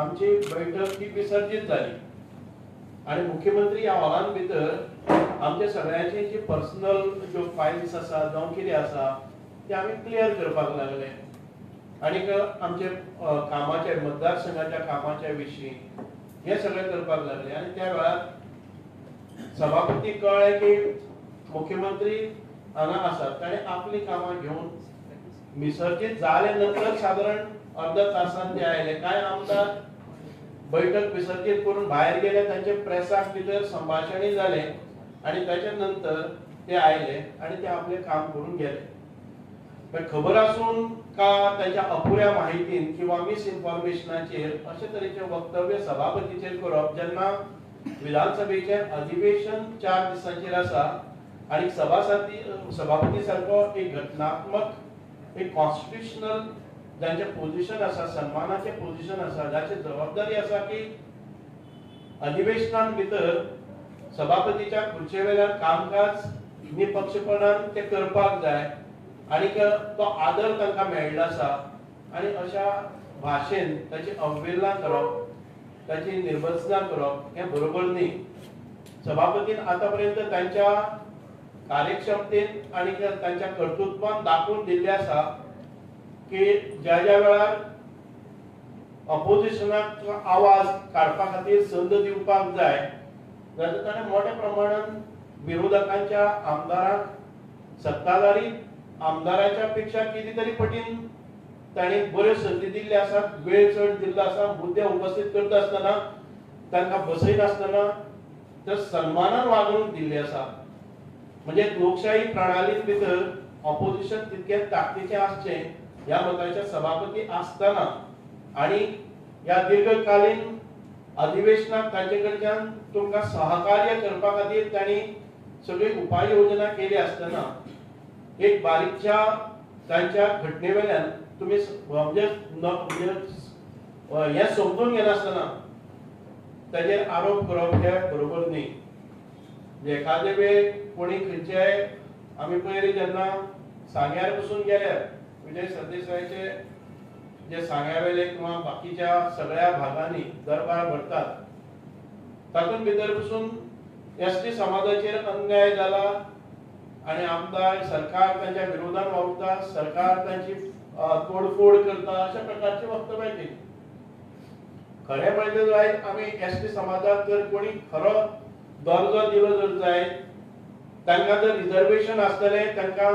आमची बैठक ही विसर्जीत जाली आनी मुख्यमंत्री ह्या हॉलान भितर आमचे सगळ्यांचे जे पर्सनल ज्यो फायल्स आसा जावं कितें आसा ते आमी क्लियर करपाक लागले आनीक आमचे कामाचे मतदारसंघाच्या कामाच्या विशीं हे सगळें करपाक लागले. आनी त्या वेळार सभापती कळ्ळें की मुख्यमंत्री हांगा आसात, ताणें आपली कामां घेवन विसर्जीत जाले नंतर सादारण अर्द तासान ते आयले. कांय आमदार बैठक विसर्जीत करून भायर गेले, तांचे प्रेसाक भितर संभाशणूय जालें आनी ताच्या नंतर ते आयले आनी ते आपलें काम करून गेले. पण खबर आसून का तांच्या अपुऱ्या माहितीन किंवा मिसइन्फॉर्मेशनाचेर अशे तरेचें वक्तव्य सभापतीचेर करप, जेन्ना विधानसभेचें अधिवेशन 4 दिसांचेर आसा आनी सभापती सारको एक घटनात्मक एक कॉन्स्टिट्युशनल जांचें पोजिशन आसा, सन्मानाचें पोजिशन आसा, जाची जबाबदारी आसा की अधिवेशनान भितर सभापतीच्या खुर्चे वेल्यान कामकाज निपक्षपणान ते करपाक जाय आनीक तो आदर तांकां मेळिल्लो आसा. आनी अशा भाशेन ताची अवहेलना करप, ताची निर्भत्सना करप हें बरोबर न्ही. सभापतीन आतां पर्यंत तांच्या कार्यक्षमतेन आनी तांच्या कर्तृत्वान दाखोवन दिल्लें आसा की ज्या ज्या वेळार अपोजिशनाक आवाज काडपा खातीर संद दिवपाक जाय जाल्यार ताणें मोठ्या प्रमाणान विरोधकांच्या आमदारांक सत्ताधारी आमदाराच्या पेक्षा कितें तरी पटीन ताणें बऱ्यो संदी दिल्ल्यो आसात, वेळ चड दिल्लो आसा, मुद्दे उपस्थित करता आसतना तांकां बसयनासतना तर सन्मानान वागणूक दिल्ली आसा. म्हणजे लोकशाही प्रणालीन भितर ऑपोजिशन तितकें ताकदीचें आसचें ह्या मताचे सभापती आसतना आनी ह्या दीर्घकालीन अधिवेशनाक तांचे कडच्यान तुमकां सहकार्य करपा खातीर तांणी सगळी उपाय योजना केली आसतना एक बारीकच्या तांच्या घटने वेल्यान तुमी म्हणजे हें समजून घेनासतना ताजेर आरोप करप हे बरोबर न्ही. एखादे वेळ कोणी खंयच्याय आमी पयलीं जेन्ना सांग्यार पसून गेल्यार विजय सरदेसायाचे जे सांग्या वेले किंवा बाकीच्या सगळ्या भागांनी दरबार भरतात तातूंत भितर पसून एस टी समाजाचेर अन्याय जाला आनी आमदार सरकार तांच्या विरोधान वावुरता, सरकार तांची तोडफोड करता अशा प्रकारची वक्तव्य केली. खरें म्हणलें जायत आमी एस टी समाजाक जर कोणी खरो दर्जो दिलो जर जायत, तांकां जर रिजर्वेशन आसतलें, तांकां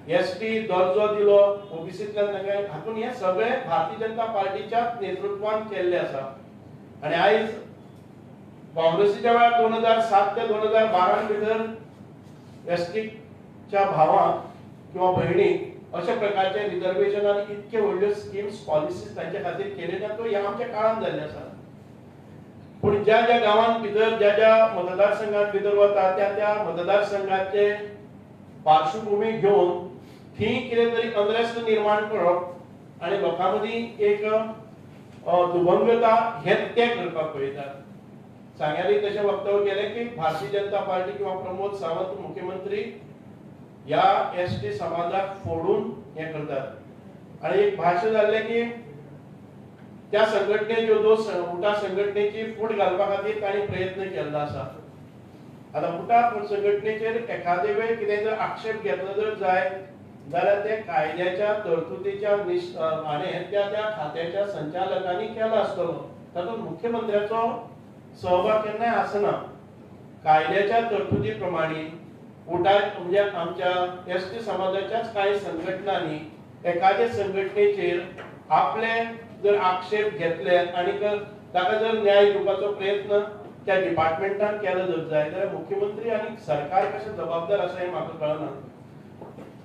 एस टी दर्जो दिलो ओबीसींतल्यान तांकां, हातून हें सगळें भारतीय जनता पार्टीच्या नेतृत्वान केल्लें आसा. आनी आयज काँग्रेसीच्या वेळार 2007 ते 2012 भितर एस टीच्या भावांक किंवा भयणीक अशा प्रकारचे रिजर्वेशन आनी इतके व्हडल्यो स्किम्स पॉलिसीज तांचे खातीर केले ना, त्यो ह्या आमच्या काळान जाल्ले आसा. पूण ज्या ज्या गांवांत भितर ज्या ज्या मतदारसंघात भितर वता त्या त्या मतदारसंघाचे पार्श्वभूमी घेवन थंय कितें तरी अनरेस्ट निर्माण करप आनी लोकां मदीं एक दुभंगता हे ते करपाक पळयतात. सांग्यारी तशें वक्तव्य केलें की भारतीय जनता पार्टी किंवा प्रमोद सावंत मुख्यमंत्री ह्या एस टी समाजाक फोडून हें करतात. आनी एक भाशा जाल्लें की त्या संघटनेच्यो दोन उटा संघटनेची फूट घालपा खातीर तांणी प्रयत्न केल्लो आसा. आतां उटा संघटनेचेर एखादे वेळ कितें जर आक्षेप घेतलो जर जाय जाल्यार ते कायद्याच्या तरतुदीच्या आनी त्या त्या खात्याच्या संचालकांनी केला आसतलो, तातूंत मुख्यमंत्र्याचो सहभाग केन्नाय आसना. कायद्याच्या तरतुदी प्रमाणे उटा म्हणजे आमच्या एस टी समाजाच्याच कांय संघटनांनी एखाद्या संघटनेचेर आपले जर आक्षेप घेतले आनी ताका जर न्याय दिवपाचो प्रयत्न त्या डिपार्टमेंटान केलो जर जाय जाल्यार मुख्यमंत्री आनी सरकार कशें जबाबदार आसा हें म्हाका कळना.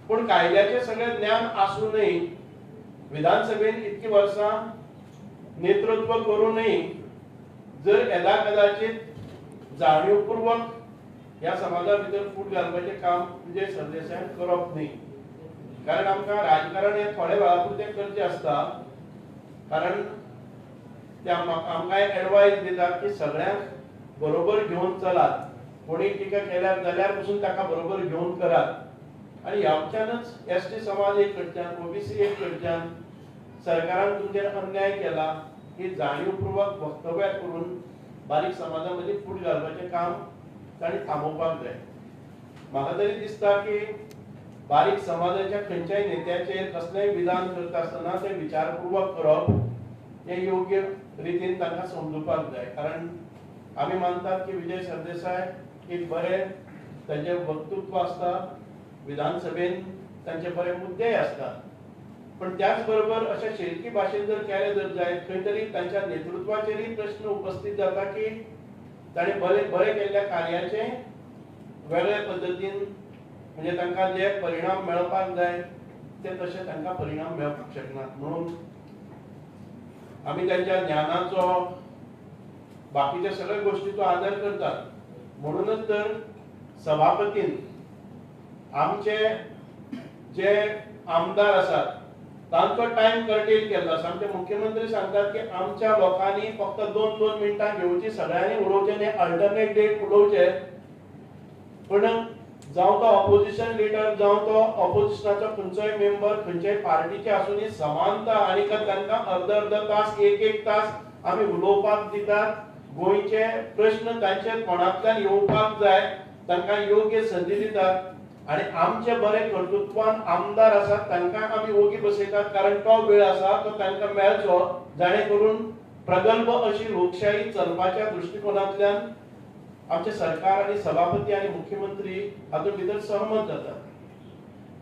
पूण कायद्याचें सगळें ज्ञान आसूनय विधानसभेन इतकी वर्सां नेतृत्व करूनय जर येदा कदाचित जाणीवपूर्वक ह्या समाजा भितर फूट घालपाचें काम विजय सरदेसायान करप न्ही, कारण आमकां राजकारण हें थोड्या वेळा पुरतें करचें आसता. कारण ते आमकां एडवायज दितात की सगळ्यांक बरोबर घेवन चलात, कोणी टिका केल्यार जाल्यार पसून ताका बरोबर घेवन करात. आनी ह्याच्यानच एस टी समाज एक कडच्यान, ओबीसी एक कडच्यान सरकारान तुमचेर अन्याय केला, ही जाणीवपूर्वक वक्तव्यां करून बारीक समाजा मदीं फूट घालपाचें काम तांणी थांबोवपाक जाय. म्हाका तरी दिसता की बारीक समाजाच्या खंयच्याय नेत्याचेर कसलेंय विधान करता आसतना तें विचारपूर्वक करप हें योग्य रितीन तांकां समजुपाक जाय. कारण आमी मानतात की विजय सरदेसाय एक बरें तांचें वक्तृत्व आसता, विधानसभेन तांचे बरे मुद्देय आसतात, पण त्याच बरोबर अशा शेलकी भाशेन जर केलें जर जायत खंय तरी तांच्या नेतृत्वाचेरय प्रश्न उपस्थित जाता की ताणें बरें बरें केल्ल्या कार्याचें वेगळे पद्दतीन म्हणजे तांकां जे परिणाम मेळपाक जाय ते तशे तांकां परिणाम मेळपाक शकनात. म्हणून आमी तांच्या ज्ञानाचो बाकीच्या सगळ्या गोष्टीचो आदर करतात. म्हणूनच तर सभापतीन आमचे जे आमदार आसात तांचो टायम कर्टेल केल्लो आसा. आमचे मुख्यमंत्री सांगतात की आमच्या लोकांनी फक्त 2-2 मिनटां घेवची, सगळ्यांनी उलोवचें न्ही, अल्टरनेट डेट उलोवचे. पण जावं तो ऑपोजिशन लिडर, जावं तो ऑपोजिशनाचो खंयचोय मेंबर, खंयच्याय पार्टीचे आसूनी समानता आनी तांकां अर्द अर्द तास, 1-1 तास आमी उलोवपाक दितात. गोंयचे प्रश्न तांच्या कोणांतल्यान येवपाक जाय, तांकां योग्य संदी दितात आनी आमचे बरे कर्तृत्वान आमदार आसात तांकां आमी ओगी बसयतात, कारण तो वेळ आसा तो तांकां मेळचो, जाणे करून प्रगल्भ अशी लोकशाही चलपाच्या दृश्टिकोनांतल्यान आमचे सरकार आनी सभापती आनी मुख्यमंत्री हातूंत भितर सहमत जातात.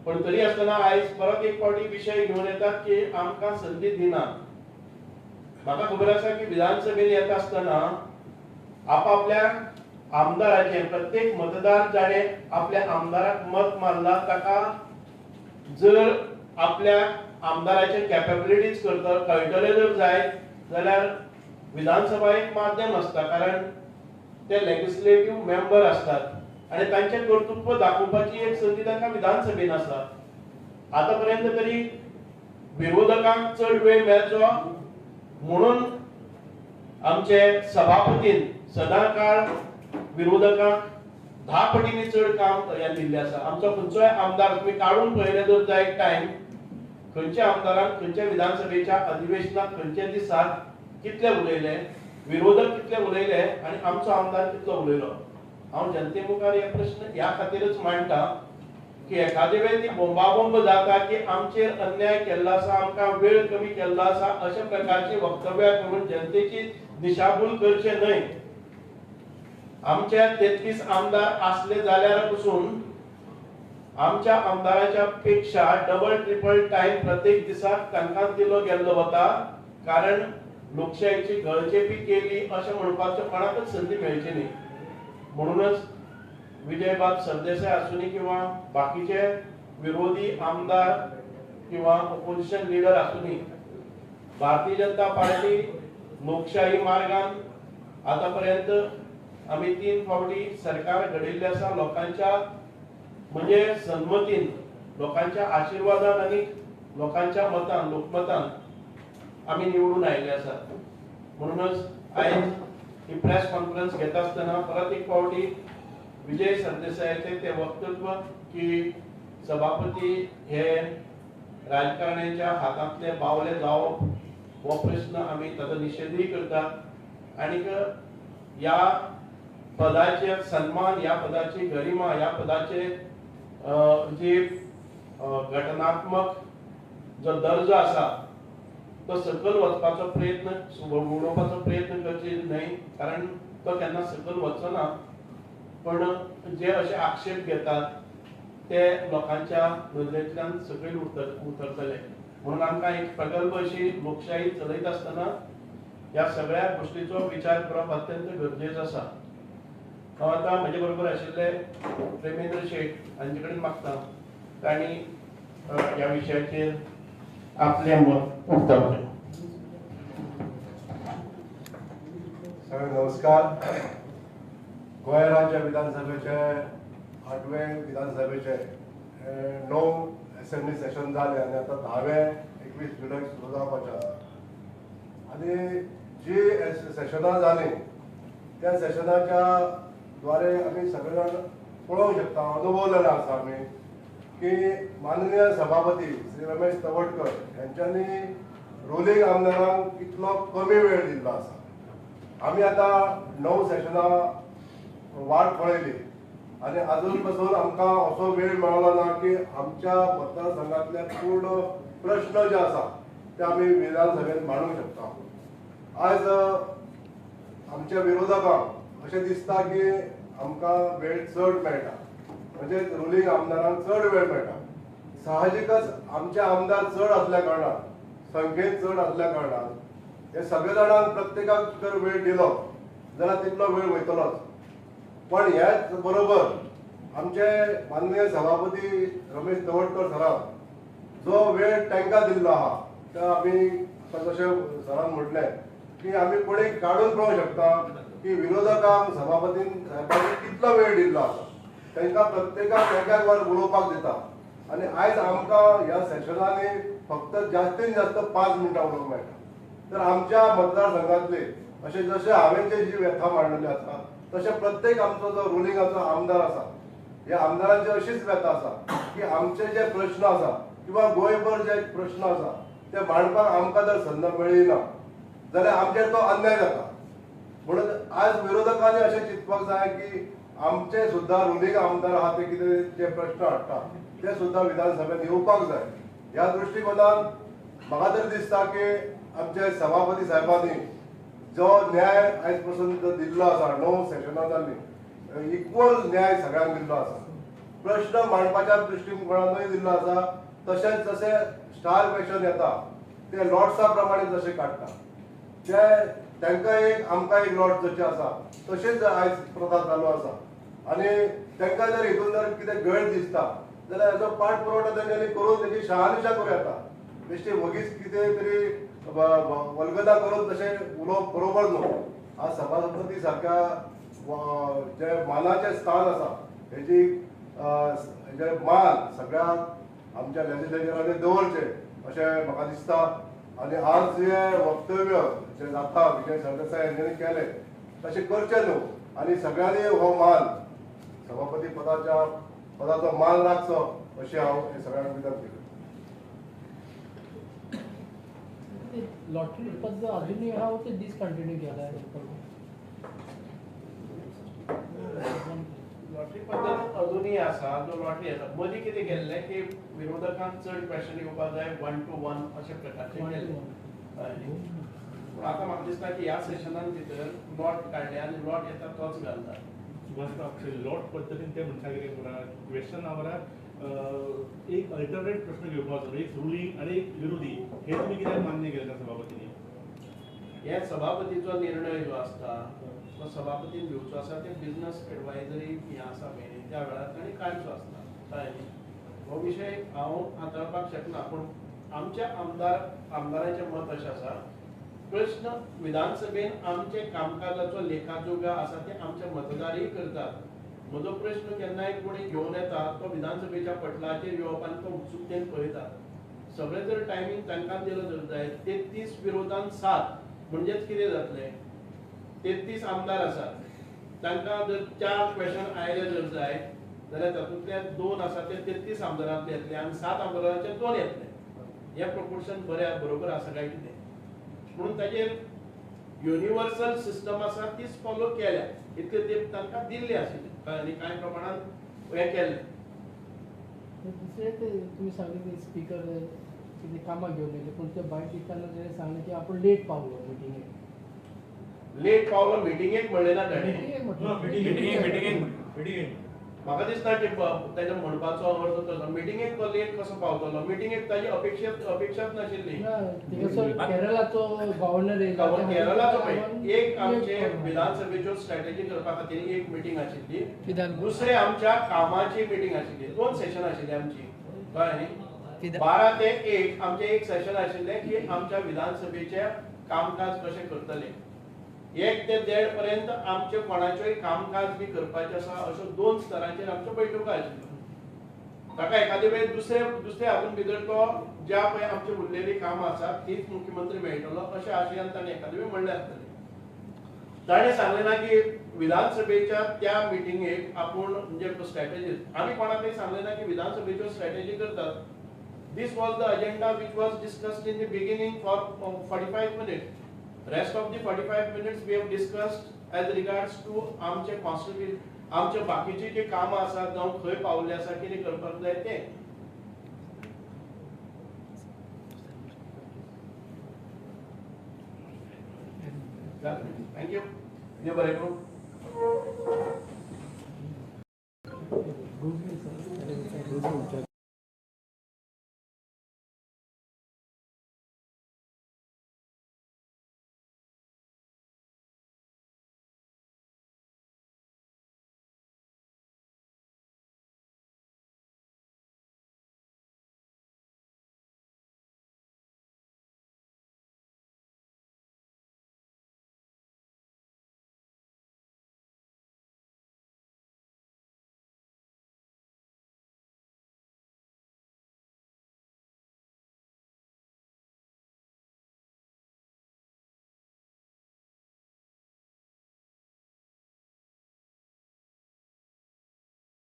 पण तरी आसतना आयज परत एक फावटी विशय घेवन येतात की आमकां संदी दिना. म्हाका खबर आसा की विधानसभेन येता आसतना आपापल्या आमदाराचे प्रत्येक मतदार जाणें आपल्या आमदाराक मत मारला ताका जर आपल्या आमदाराचे कॅपेबिलिटीज कळटले जर जायत जाल्यार विधानसभा एक माध्यम आसता, कारण ते लेजिस्लेटिव्ह मेंबर असतात आणि तांचे कर्तृत्व दाखोवपाची एक संदी तांकां विधानसभेन आसा. आतापर्यंत तरी विरोधकांक चड वेळ मेळचो म्हणून आमचे सभापतीन सदांकाळ विरोधकांक 10 पटींनी चड काम हें दिल्लें आसा. आमचो खंयचोय आमदार तुमी काडून पळयले जर जायत टायम, खंयच्या आमदारान खंयच्या विधानसभेच्या अधिवेशनाक खंयच्या दिसाक कितले उलयले, विरोधक कितले उलयले आनी आमचो आमदार कितलो उलयलो. हांव जनते मुखार हे प्रश्न ह्या खातीरच मांडटा की एखादे वेळ ती बोंबाबोंब जाता की आमचेर अन्याय केल्लो आसा, आमकां वेळ कमी केल्लो आसा, अशा प्रकारची वक्तव्यां करून जनतेची दिशाभूल करचे न्हय. आमच्या 33 आमदार आसले जाल्यार पसून आमच्या आमदाराच्या पेक्षा डबल ट्रिपल टायम प्रत्येक दिसाक तांकां दिलो गेल्लो वता, कारण लोकशाहीची गळचेपी केली अशें म्हणपाचो कोणाकच संदी मेळची न्ही. म्हणूनच विजयबाब सरदेसाय आसूनी किंवा बाकीचे विरोधी आमदार किंवा opposition leader आसूनी, Bharatiya Janata party लोकशाही मार्गान आतापर्यंत आमी 3 फावटी सरकार घडयल्लें आसा, लोकांच्या म्हणजे सन्मतीन, लोकांच्या आशिर्वादान आनी लोकांच्या मतान, लोकमतान आमी निवडून आयिल्ले आसात. म्हणूनच आयज ही प्रेस कॉन्फरन्स घेता आसतना परत एक फावटी विजय सरदेसायाचें तें वक्तव्य की सभापती हे राजकारण्यांच्या हातांतले बावले जावप हो प्रश्न आमी ताचो निशेधूय करतात आनी ह्या पदाचे सन्मान, ह्या पदाची गरिमा, ह्या पदाचे जी घटनात्मक जो दर्जो आसा तो सकयल वचपाचो प्रयत्न, उडोवपाचो प्रयत्न करचे न्हय, कारण तो केन्ना सकयल वचचो ना. पण जे अशे आक्षेप घेतात ते लोकांच्या नदरेंतल्यान सकयल उतरतले. म्हणून आमकां एक प्रगल्भ अशी लोकशाही चलयता आसतना ह्या सगळ्या गोष्टीचो विचार करप अत्यंत गरजेचो आसा. हांव आतां म्हजे बरोबर आशिल्ले प्रेमेंद्र शेट हांचे कडेन मागता तांणी ह्या विशयाचेर आपलें मत उक्तावचें. सगळ्यांक नमस्कार. गोंय राज्य विधानसभेचे 8वे विधानसभेचे 9 असेंब्ली सेशन जाले आनी आतां 10वें 21 जुलयाक सुरू जावपाचें आसा. आनी जी सेशनां जालीं त्या सेशनाच्या द्वारे आमी सगळे जाण पळोवंक शकता, अनुभवलेलें आसा आमी की माननीय सभापती श्री रमेश तवडकर यांच्यांनी रोलिंग आमदारांक कितलो कमी वेळ दिल्लो आसा. आमी आतां 9 सेशनां वाट पळयली आनी आजून पासून आमकां असो वेळ मेळ्ळो ना की आमच्या मतदारसंघातले पूर्ण प्रश्न जे आसा ते आमी विधानसभेत मांडूंक शकता. आज आमच्या विरोधकांक अशें दिसता की आमकां वेळ चड मेळटा, म्हणजे रुलिंग आमदारांक चड वेळ मेळटा. साहजिकच आमचे आमदार चड आसल्या कारणान, संख्येन चड आसल्या कारणान हे सगळे जाणांक प्रत्येकाक जर वेळ दिलो जाल्यार तितलो वेळ वयतलोच. पण ह्याच बरोबर आमचे माननीय सभापती रमेश तवडकर सरान जो वेळ तांकां दिल्लो आहा तो आमी जशें सरान म्हटलें की आमी कोणी काडून पळोवंक शकता की विरोधकांक सभापतीन साहेबांनी कितलो वेळ दिल्लो आसा, तांकां प्रत्येकाक एक वर उलोवपाक दिता. आनी आयज आमकां ह्या सेशनांनी फक्त जास्तीत जास्त 5 मिनटां उलोवंक मेळटा. तर आमच्या मतदारसंघातले अशें जशें हांवें जी व्यथा मांडलेली आसा तशें प्रत्येक आमचो जो रुलिंगाचो आमदार आसा ह्या आमदारांची अशीच व्यथा आसा की आमचे जे प्रश्न आसा किंवा गोंयभर जे प्रश्न आसा ते मांडपाक आमकां जर संद मेळ्ळी ना जाल्यार आमचेर तो अन्याय जाता. म्हणून आज विरोधकांनी अशें चिंतपाक जाय की आमचे सुद्दां रुलिंग आमदार आहा ते कितें जे प्रश्न हाडटा ते सुद्दां विधानसभेत येवपाक जाय. ह्या दृश्टिकोनान म्हाका तरी दिसता की आमचे सभापती साहेबांनी जो न्याय आयज पसून जो दिल्लो आसा, 9 सेशनां जाल्लीं, इक्वल न्याय सगळ्यांक दिल्लो आसा, प्रश्न मांडपाच्या दृश्टिकोनानूय दिल्लो आसा. तशेंच जशें स्टार क्वेश्चन येता ते लॉट्सा प्रमाणे जशें काडटा ते तांकां एक आमकां एक लॉट जशें आसा तशेंच आयज प्रथा चालू आसा. आनी तांकां जर हितून जर कितें गैर दिसता जाल्यार हेजो पाठ पुरवठा तेंच्यांनी करून तेजी शहानिशा करूं येता. बेश्टी वगीच कितें तरी वल्गता करून तशें उलोवप बरोबर न्हू. आज सभापती सारक्या जे मानाचें स्थान आसा हेजी हेजे मान सगळ्या आमच्या लेजिस्लेचरांनी दवरचें अशें म्हाका दिसता. आनी आज जे वक्तव्य जे जाता विजय सरदेसाय हांच्यांनी केलें तशें करचें न्हू आनी सगळ्यांनी हो मान सभापती पदाच्या पदाचो मान राखचो अशें हांव हे सगळ्यांक विनंती करतां. लॉटरी पद्दत अजूनही हा ते डिसकंटिन्यू केला आहे. लॉटरी पद्दत अजूनही आसा, जो लॉटरी आसा. मदीं कितें केल्लें की विरोधकांक चड क्वेश्चन येवपाक जाय 1 to 1 अशे प्रकारचे केल्ले. पूण आतां म्हाका दिसता की ह्या सेशनान भितर लॉट काडले आनी लॉट येता तोच घालता. लॉट पद्दतीन ते म्हणटा कितें क्वेश्चन आवराक एक अल्टरनेट प्रश्न घेवपाचो, एक रुलिंग आनी एक विरोधी, हे तुमी कित्याक मान्य केलें ना सभापतींनी? हे सभापतीचो निर्णय जो आसता तो सभापतीन घेवचो आसा. ते बिजनस एडवायजरी हें आसा पळय त्या वेळार ताणें काडचो आसता. कळ्ळें न्ही? हो विशय हांव हाताळपाक शकना, पूण आमच्या आमदारांचें मत अशें आसा, प्रश्न विधानसभेन आमचे कामकाजाचो लेखाजोगा आसा ते आमचे मतदारय करतात. म्हजो प्रश्न केन्नाय कोणी घेवन येता तो विधानसभेच्या पटलाचेर येवप आनी तो उत्सुकतेन पळयता. सगळें जर टायमींग तांकां दिलो जर जायत 33 विरोधान 7 म्हणजेच कितें जातलें, 33 आमदार आसात तांकां जर 4 क्वेश्चन आयले जर जाय जाल्यार तातूंतले 2 आसा ते 33 आमदारांतले येतले आनी 7 आमदारांचे 2 येतले. हें प्रोपोर्शन बरें बरोबर आसा काय कितें? म्हणून ताजेर युनिवर्सल सिस्टम आसा तीच फॉलो केल्या, इतले तेंप तांकां दिल्ली आशिल्ली आनी कांय प्रमाणान हें केल्लें. दुसरें ते तुमी सांगलें की स्पिकर कितें कामां घेवन येयले, पूण ते बायट दितना तेणें सांगलें की आपूण लेट पावलो मिटिंगेक. लेट पावलो मिटिंगेक म्हणलें ना ताणें. म्हाका दिसता की ताच्या म्हणपाचो अर्थ तसो मिटिंगेक तो लेट कसो पावतलो? मिटिंगेक ताजी अपेक्षाच नाशिल्ली. केरळाचो गव्हर्नर केरळाचो पळय एक आमचे विधानसभेच्यो स्ट्रॅटेजी करपा खातीर एक मिटींग आशिल्ली, दुसरे आमच्या कामाची मिटींग आशिल्ली. 2 सेशन आशिल्ली आमची, कळ्ळें न्ही? 12 ते 1 आमचें एक सेशन आशिल्लें की आमच्या विधानसभेचें कामकाज कशें करतले. 1 ते 1.5 पर्यंत आमचे कोणाच्योय कामकाज बी करपाचें आसा अश्यो 2 स्तरांचेर आमच्यो बैठको आशिल्ल्यो. ताका एखादे वेळ दुसरे हातून भितर तो ज्या पळय आमची उरलेली कामां आसा तीच मुख्यमंत्री मेळटलो अशें आशयान ताणें एखादे वेळ म्हणलें आसतलें. ताणें सांगलें ना की विधानसभेच्या त्या मिटिंगेक आपूण म्हणजे स्ट्रॅटेजी, आमी कोणाकय सांगलें ना की विधानसभेच्यो स्ट्रॅटेजी करतात. This was the agenda which was discussed in the beginning for 45 minutes. Rest of the 45 minutes we have discussed as regards to आमचे कॉन्स्टिट्यूशन, आमचे बाकीचे जे कामां आसात, जावं खंय पावल्ले आसा, कितें करपाक जाय तें. Thank you. देव बरें करूं.